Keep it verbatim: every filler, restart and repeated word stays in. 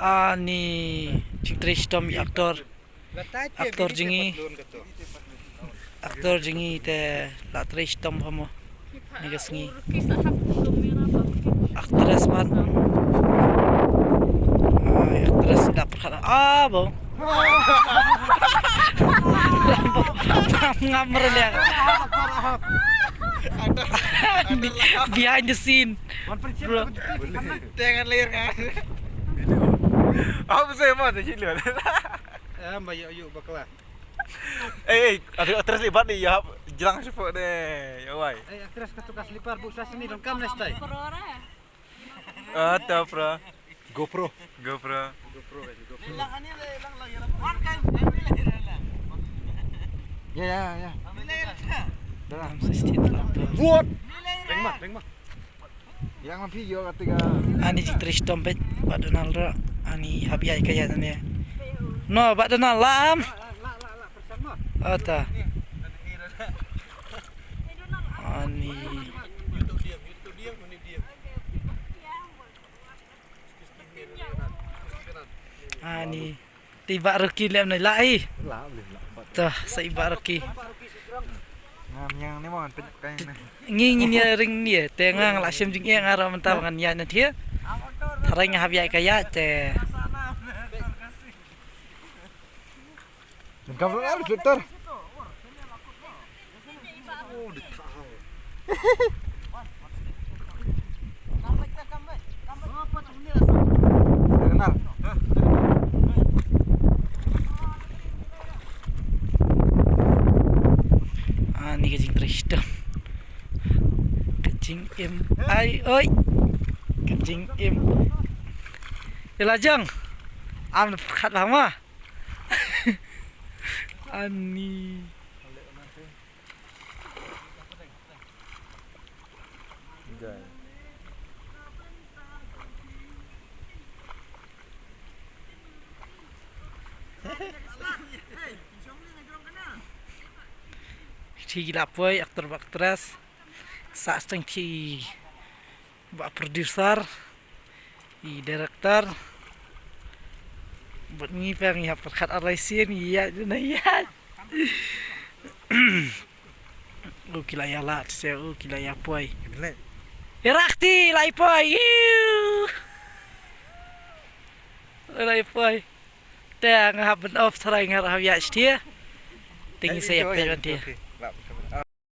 Ani jingtrei shitom ïa actor. Actor jong ngi. Actor jong ngi te la trei shitom bha mo. Ni ka sngi. Actress pat. Ah, actress la pyrkhat. Ah, bo. Ngam rliang. Behind the scene. Bro. Jangan lir kan. Apa saya mau sih lu? Eh, mbak yuk yuk bakla. Eh, eh, ada actress libat ni ya, jelang sepok deh. Ya wai. Eh, actress ka tukar slipper bu sa sini dong kam nestai. Ah, ta pra. GoPro. GoPro. GoPro guys, GoPro. Ya ya ya. Dah. Buat. Lengma, lengma. Yang ma phi ïoh kata ka. Ani jingtrei shitom bad Bah Donald ruh. Ani hap ïaid ka ïaid ani. No, Bah Donald la am. Ata. Ani. Ani. Te i Bah Rocky lem na la i. La, la, la. Toh, sa i Bah Rocky. Ngam yang ni mo, pet kai ni. Ngi ngi ni ring ni, te nga nga la shem jingeh nga ruh mynta ngan ïaid na thia. Tharai nga hap ïaid ka ïaid te. Kam ruh la reflector. Ah, ni ka jingtrei shitom. Ka jingim. Ai, oi. Ka jingim. Ïa la jong. Am khat la ma. Ani. Thi la poi actor bad actress. Sa steng thi. Bah producer, i director, bad ngi pang ïa pyrkhat ar lai sien ïa na ïa. U ki la ïa la se u ki la ïa poi. Ïa rakti la ïa poi. Iu. La ïa poi. Te nga hap ban off tharai nga hap ïa shtia. Te ngi sa ïa poi ban tia.